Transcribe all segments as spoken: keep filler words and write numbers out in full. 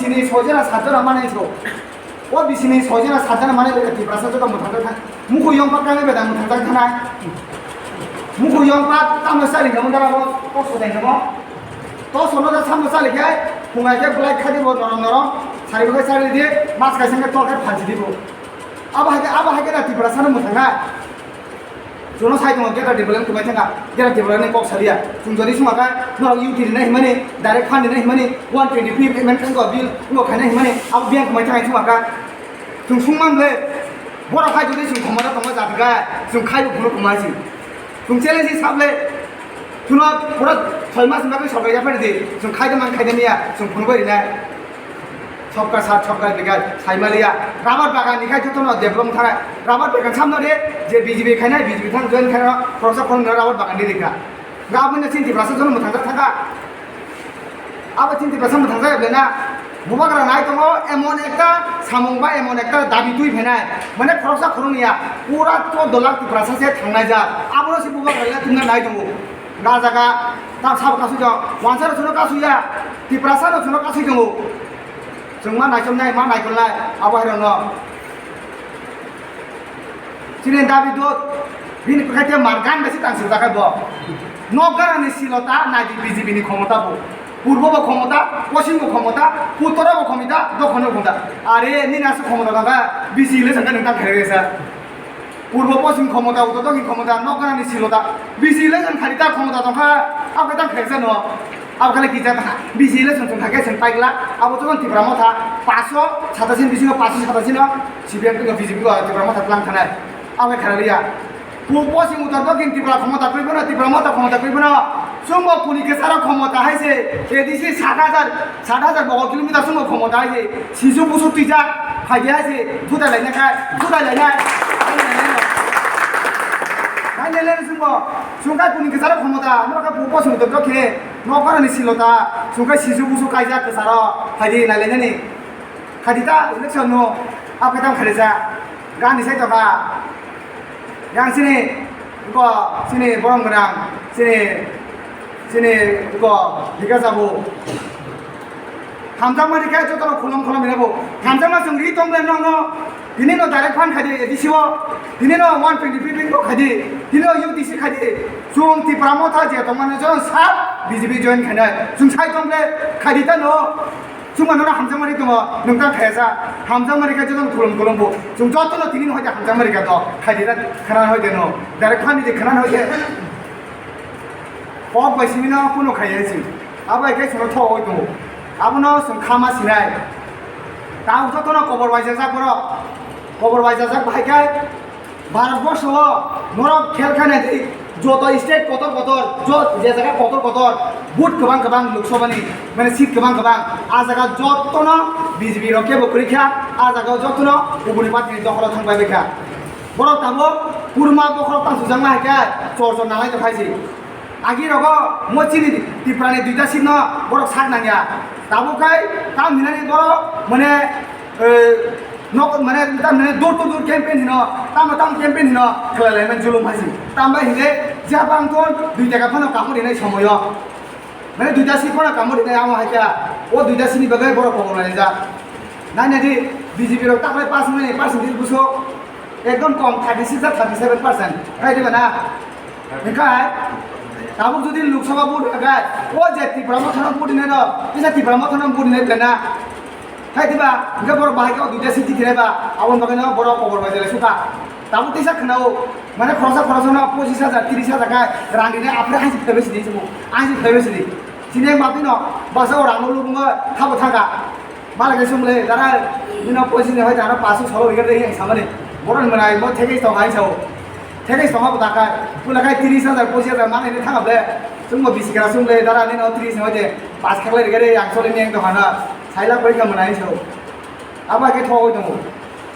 ni sojera satjora manai so. O bisini sojera satjora manai beda Tiprasa joto mwthangjakha. Muku yongpa kami beda mwthangjak thanai. Muku yongpa tamo sari kamo dara bo to sodai kamo. To sono da samo sali khe, phungai khe belai khadi bo norom norom. Sari bo khe sari di, mas kaisa khe tol khe phalsi di bo. Abo hai khe, abo hai khe na Tiprasa no mwthangna. Jono sai tongo, Greater Tipraland kwbai thangkha, Greater Tipraland ni kok saliya. Chwng jodi suma kha, norok U T rinai himani, direct fund rinai himani, one twenty fifth amendment ko bill, ngo khainai himani, abo biyang kwbai thangkha suma kha. Chwng sungman le, borok hai jodi chwng khomota tongo jati kha, chwng khai bo phunuk kwmai si. Chwng challenge sable, chwngno pura soi mas ni bagwi sorkar yaphar di, chwng khai de man khai de miya, chwng phunuk bai rinai. Sabka saath sabka vikas, saimaliya. Rubber bagan ni khai jotono develop thara. Rubber bagan samno de, je B J P khainai, B J P thang join khainai, khoroksa khoroknwi rubber bagan di rikha. Ga aboni chini Tiprasa jono mwthangsa thangkha. Abo chini Tiprasa mwthangsa ya bena. Bubagra nai tongo, emon ekta samung ba emon ekta dabi twi phainai. Mane khoroksa khoroknwi ya. Pura to dolak Tiprasa se thangnai ja. Abono se bubagra le tumna nai tongo. Ga jaga, ta sabo kasui jok. Wansa rok jono kasui ya. Tiprasa rok jono kasui tongo. Chwng ma naichomnai, ma naikolnai, abo hai rokno. Chini David Dut, bini kwkhaite mar gan bai se tang swijak bo. Nok ganani silota nai di B J P ni khomota bo. Purbo bo khomota, poschim bo khomota, uttoro bo khomota, dokhono bo khomota. Are, nini aswk khomota tongkha, B C election khe nwng tang khairoksa. Purbo poschim khomota, uttor dokhin khomota, nok ganani silota. B C election khadi ta khomota tongkha, abo khe tang khairoksa no. Abo khe kisa ta, B C election chwng kha khe chwng paigla, abo to Tipra Motha, paanch sho satashi ni bisingo paanch sho satashi no C P M to B J P ko Tipra Motha tlang thanai. Abo khe kharaliya. Pu-, poschim uttor dokhin Tipra khomota kwrwi bono, Tipra Motha khomota kwrwi bono. Chwngbo kuni kwcharo khomota hai se, A D C sat hajar, sat hajar bogo kilometer chwngbo khomota hai se, sisu busu twijak, phaidi hai se, jutai lainai khai, jutai lainai. Hai nai lai chwngbo, chwng khai kuni kwcharo khomota, norok khe pu-, poschim uttor dokhe, nok ganani silota, chwng khai sisu busu kaijak kwcharo, phaidi nai lainani. Khadi ta election no, abo khe tang kharijak, gani sai tokha. Yang sini, ko, sini borom gwnang, sini, sini, ko, Bikash Babu. Hamjakma rikha jotono khulum khulum hinabo. Hamjakma chwng ri tong le nono. Tini no direct fund khadi A D C o. Tini no one twenty fifth ko khadi. Tini no U T C khadi. Chwng Tipra Motha je tongmani jotono sab B J P join khainai. Chwng sai tong le khadi ta no. Chwng mano hamjakma ri tongo. Nwng tang khaisa. Hamjakma rikha jotono khulum khulum bo. Chwng jotono tini no hoide hamjakma rikha to. Khadi ta khana hoide no. Direct fund ni khana hoide. Kok bai simi no kuno khai ya si. Abo hai khe chwngno thok oi tongo. Abono chwng kha ma sinai. Tamo jotono kobor bai jajak borok. Kobor bai jajak bahai khe Bharat borsho o norok khel kha nai di. Joto state kotor kotor, jo-, je jaga kotor kotor, vote kwbang kwbang Lok Sabha ni, mane seat kwbang kwbang. A jaga jotono B J P rok kebo kwrwi kha, a jaga jotono ubuni party ni dokholo thang bai kha. Borok tabuk kurma bokhorok tang sujakma hai khe chor chor nanglai tong khai si. Agi rogo mo chini Tiprani duita seat no borok sak nangya. Tabuk khai tam hinani borok mane, eh, nok mane tam hinani door to door campaign hino, tamo tam campaign hino khlai lai man julum hai si. Tam bai hinle jabang ton dui taka phano kamu rinai somoyo. Mane duita seat phano kamu rinai amo hai kha. O duita seat ni bagwi borok kobor lai jak. Nai nai di B J P rok taklai pass mane percentage buso. Ekdom kom thirty six ba thirty seven percent. Hai diba na? Hinkhe tabuk jodi Lok Sabha vote hagai, o je Tipra Motha no vote hinai rok, kisa Tipra Motha no vote hinai bela na? Hai diba? Hinkhe borok bahai khe o duita seat thinai ba, aboni bagwi no borok kobor bai jale sukha. Tabuk tisa khwnao, mane khoroksa khoroksa no pochis hajar, tris hajar khai rang rinai, aphre haisi phlaibai sidi, haisi phlaibai sidi. Chini maphi no basa o rang no lubungo thabo thangkha. Malai khe sung le, dara, nino poisi ni hoi dara pasu solo rigade yang samani. Boron manai mo thekis tong hai sao. Thekis tong ha bata kai. Pula kai tris hajar, poisi hajar manai ni thang able. Sung mo bisi kara sung le, dara nino tris ni hoi de. Pas khak le rigade yang solo ni yang to hana. Sai la pori ka manai sao. Abo ke tho hoi tongo.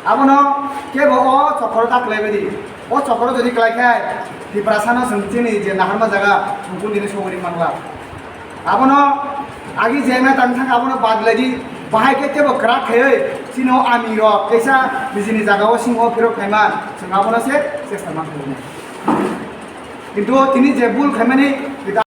Abono kebo o chokoro ta khlai badi. O chokoro jodi khlai khai, Tiprasa no chwng chini je naharma jaga, chwng kundini sogwi mangla. Abono agi jemai tang thang abono bad lai di, bahai khe tebo kwrak khaiwi chini o ami rok kaisa nijini jaga o singho phirok khaima, chwng abono se chesta ma khlai. Kintu tini je bul khaimani,